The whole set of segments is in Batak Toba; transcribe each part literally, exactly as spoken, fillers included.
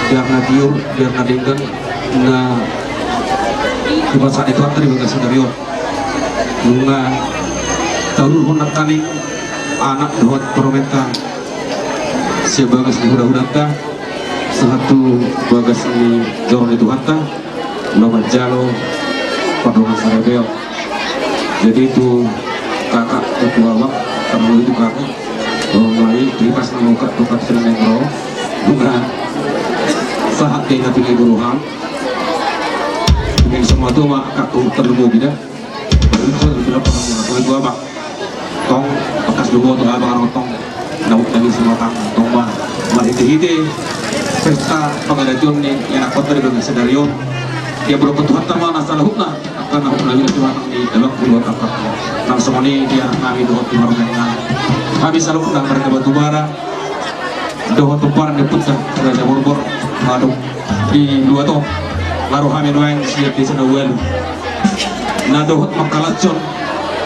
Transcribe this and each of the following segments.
Biar na tiur, biar na denggan, na dipasahat Tuhanta di bagasan sadari on. Nunga taululhon nangkaning anak dohot parumaenta sian bagas ni hulahulanta sahat tu bagas ni joro ni Tuhanta. Laho manjalo pardongansaripeon. Jadi tu kakak, tu abang, terlebih tu kakak, laho mulai terima kasih nang kakak, tu kakak sering main ro. Bukan sahat dia tapi lagi beruham. Dengan semua tu mak kakak terlebih dah. Baru tu terlebih apa, tu abang. Tong, bakas do boto abang, tong. Naung tangis mata, tong ma. Marhite-hite pesta pangadation ni ianakhonta di bagas sadari on. Ia berdoa Tuhanta ma na saluhutna, angka na hupulangina Tuhan ni dalam puluhan angka. Nang songon i di anak nami dohot di parumaen nami. Hami saluhutna marga Batubara. Dohot pomparan ni ompunta Raja Borbor, madung di luat on, laho hami nuaeng sian desa na ualu na dohot mangkalashon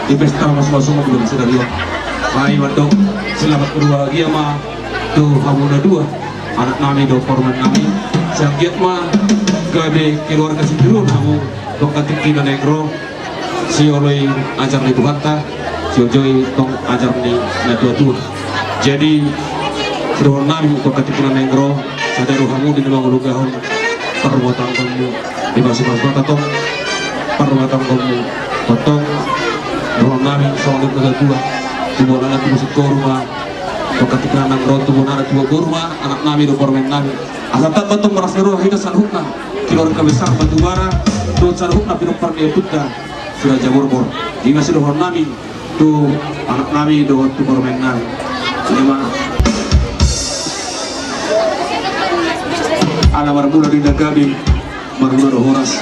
di pesta mamasu-masu on di bagas sadari on. Hami mandok selamat berbahagia ma tu hamu na dua, anak nami dohot parumaen nami. Sai anggiat ma gabe keluarga sinturon hamu tu angka tingki na naeng ro. Sioloi ajar ni Tuhanta, siojoi tong ajar ni natua-tua. Jadi, dohonon nami tu angka tingki na naeng ro, sada do hamu di na mangulahon parrumatanggaonmu, di masa-masa tong parrumatanggaonmu, tong dohonon nami songon natua-tua, tubuan anak tubuan boru ma, tu angka tingki na naeng ro, tubuan anak tubuan boru ma, anak nami dohot parumaen nami. Asa tamba tong marlas ni roha hita saluhutna, keluarga besar Batubara, dohot saluhutna pinompar ni ompunta si Raja Borbor. I ma sidohonon nami tu anak nami dohot tu parumaen nami. I ma. Ala marmula do inda gabe, marmula do horas.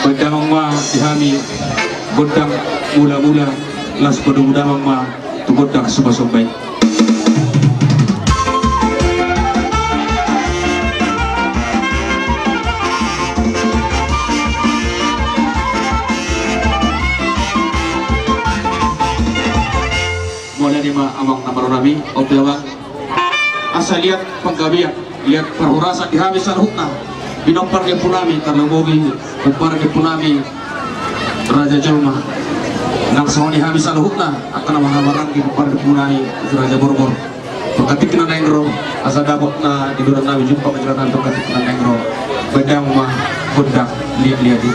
Baen damang ma di hami gondang mula-mula, laos padomu damang ma tu gondang somba-somba i. Mauliate ma amang na malo nami, oke amang. Asa liat panggabean. Liat parhorasan di hami saluhutna, pinompar ni ompu nami, tarlumobi pomparan ni ompu nami Raja Jolma. Nang songon i hami saluhutna, angka na marhahamaranggi pomparan ni ompu nami Raja Borbor. Tu angka tingki na naeng ro, asa dapot na di duran nami jumpa ma jala nami tu angka tingki na naeng ro. Baen damang ma gondang liat-liat i.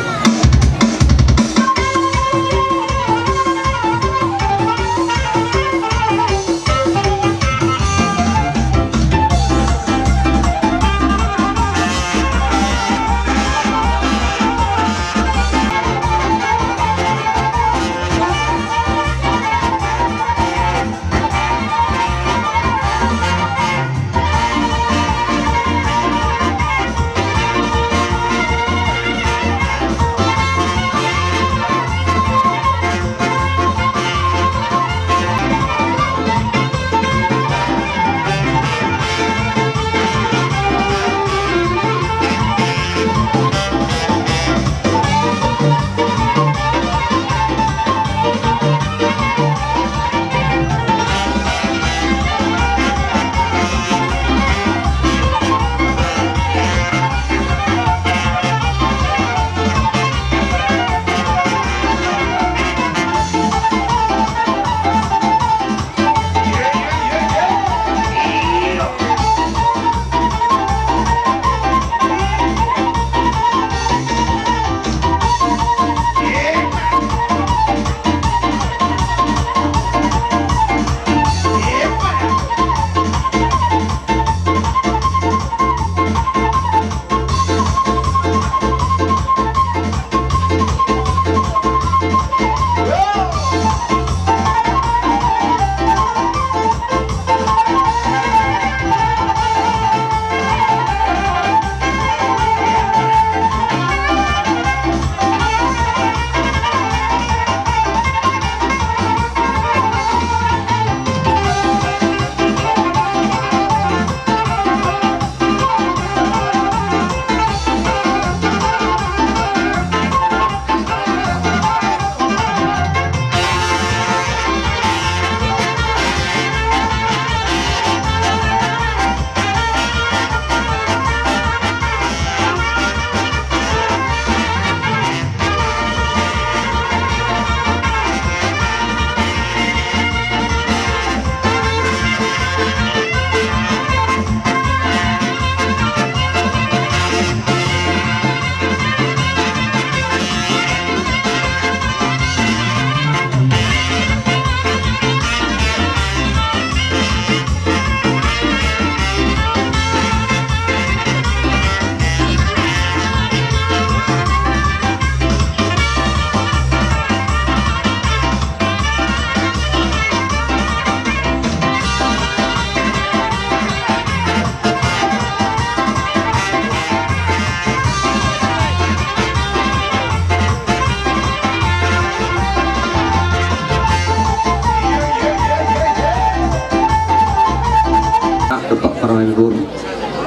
Parmeme boru.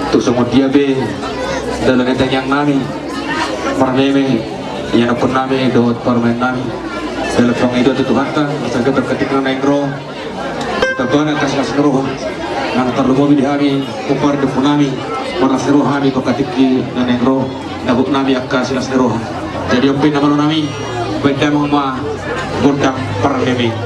Tung songon dia pe dalan ni tangiang nami, parmeme, ianakkon nami dohot parumaen nami. Dalan pangidoan tu Tuhanta, asa gabe angka tingki na naeng ro, tambana angka silas ni roha. Nang tarlumobi di hami, pomparan ni ompu nami, marlas ni roha hami tu angka tingki na naeng ro. Nang gok nami angka silas ni roha. Jadi on pe na malo nami, baen damang ma gondang parmeme.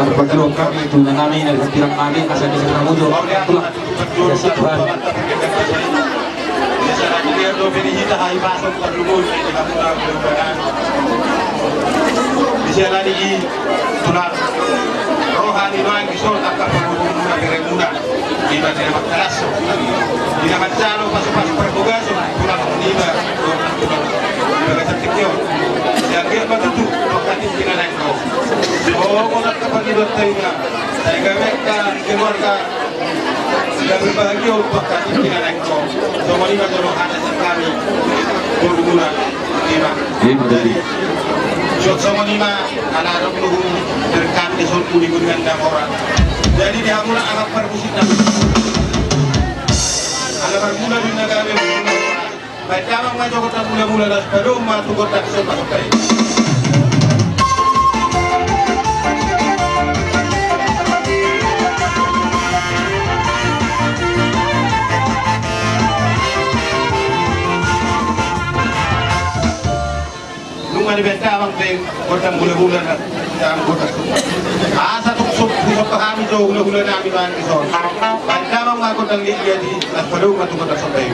Pajual kami tu na nami na di hatiran nami asa di sana muncul. Tulang. Ya, Tuhan. Di sana di tulang. Roha ni nuaeng dison angka pangulumuna, beremuna. Ima di na mangkalaso. Di na manjalo pasupasu parbogason, tulang niba, tulang, tulang. Bagasan tingki on. Sian dia matutu, pangkatin di na naeng ro. Oh, konak kapan di dot tainga. Sai gabe angka keluarga. Gabe bahagia, pangkatin di na naeng ro. Songon i ma jolo hata sian hami. Pangulumuna. Ima. Ima. Jadi, songon i ma, ala adong do hum, berkat di son, kuni-kuni nang damora. Jadi, di hamuna amang parmusik nami. Ala marmula di na gabe, baen damang ma jo gondang mula-mula, laos padomu ma tu gondang sopa-sopa i. Nunga dibaen damang pe gondang hula-hula na, damang gondang. Asa tung so, tung so hami jo hula-hula nami baen dison. Baen damang ma gondang liat-liat i, laos padomu ma tu gondang sopa i.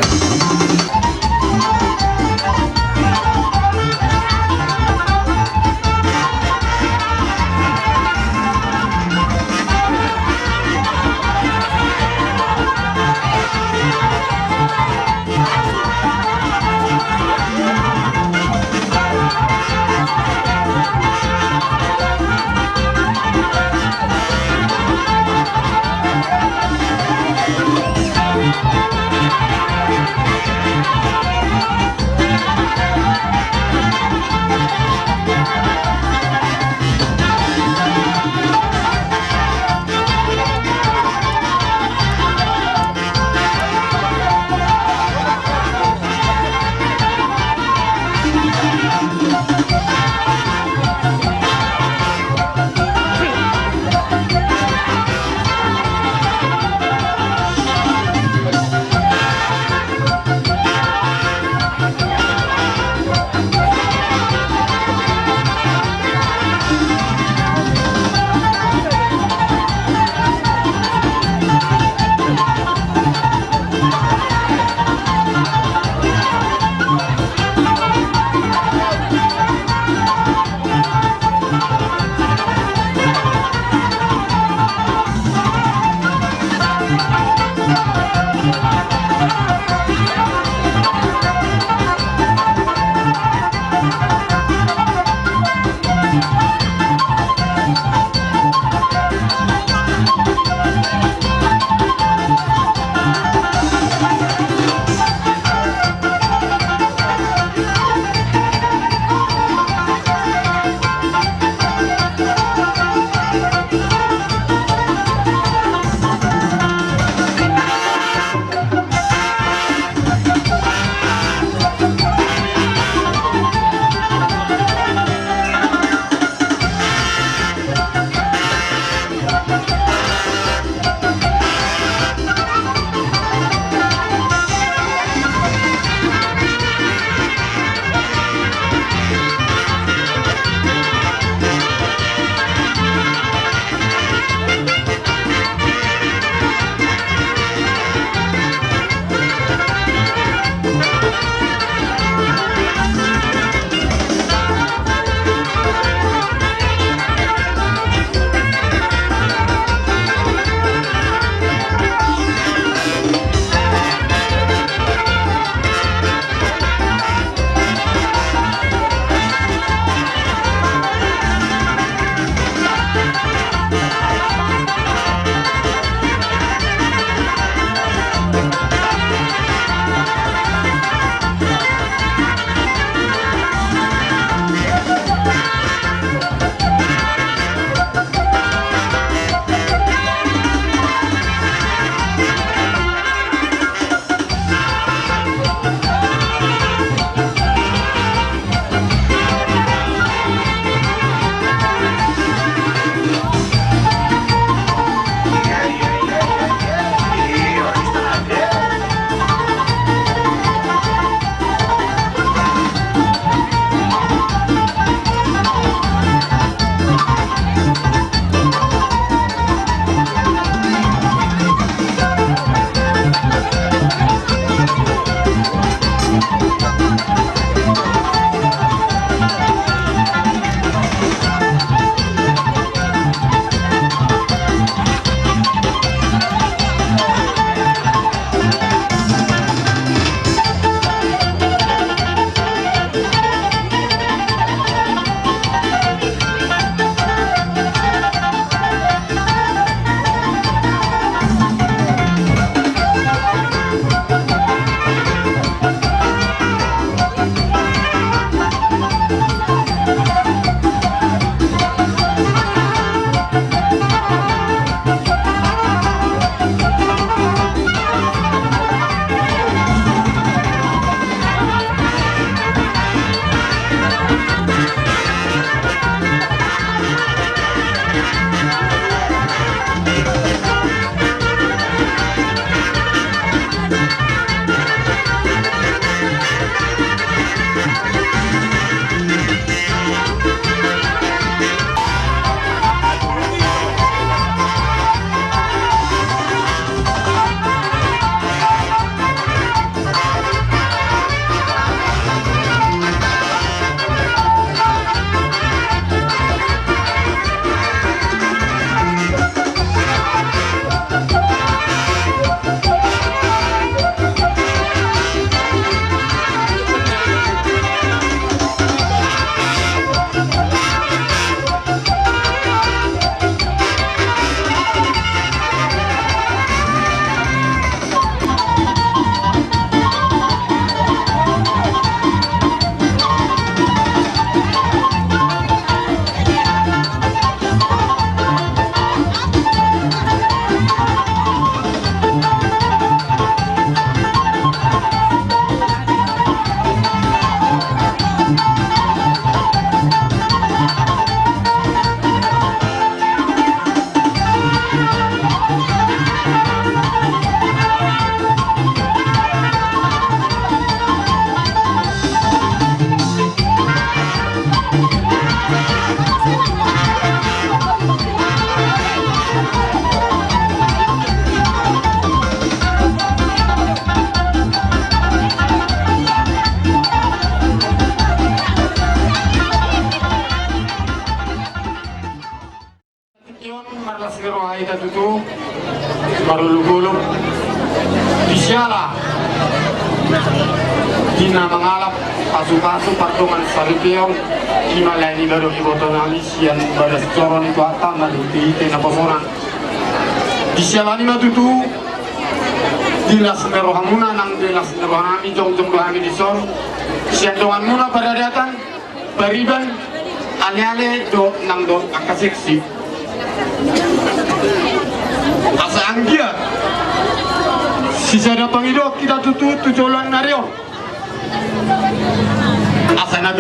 Las ni roha hita tutu, marolopolop di siala di na mangalap pasupasu pardongan saripeon, di na lae ni baru iboto nami sian bagas joro ni Tuhanta marhitehite naposonan. Di siala ni ma tutu, di las ni rohamuna nang di las ni roha nami, jongjong do hami dison sian donganmuna paradatan, pariban, aleale dohot nang dohot angka seksi. Asa anggiat sisada pangidoan hita tutu tu joloan ni ari on, asa na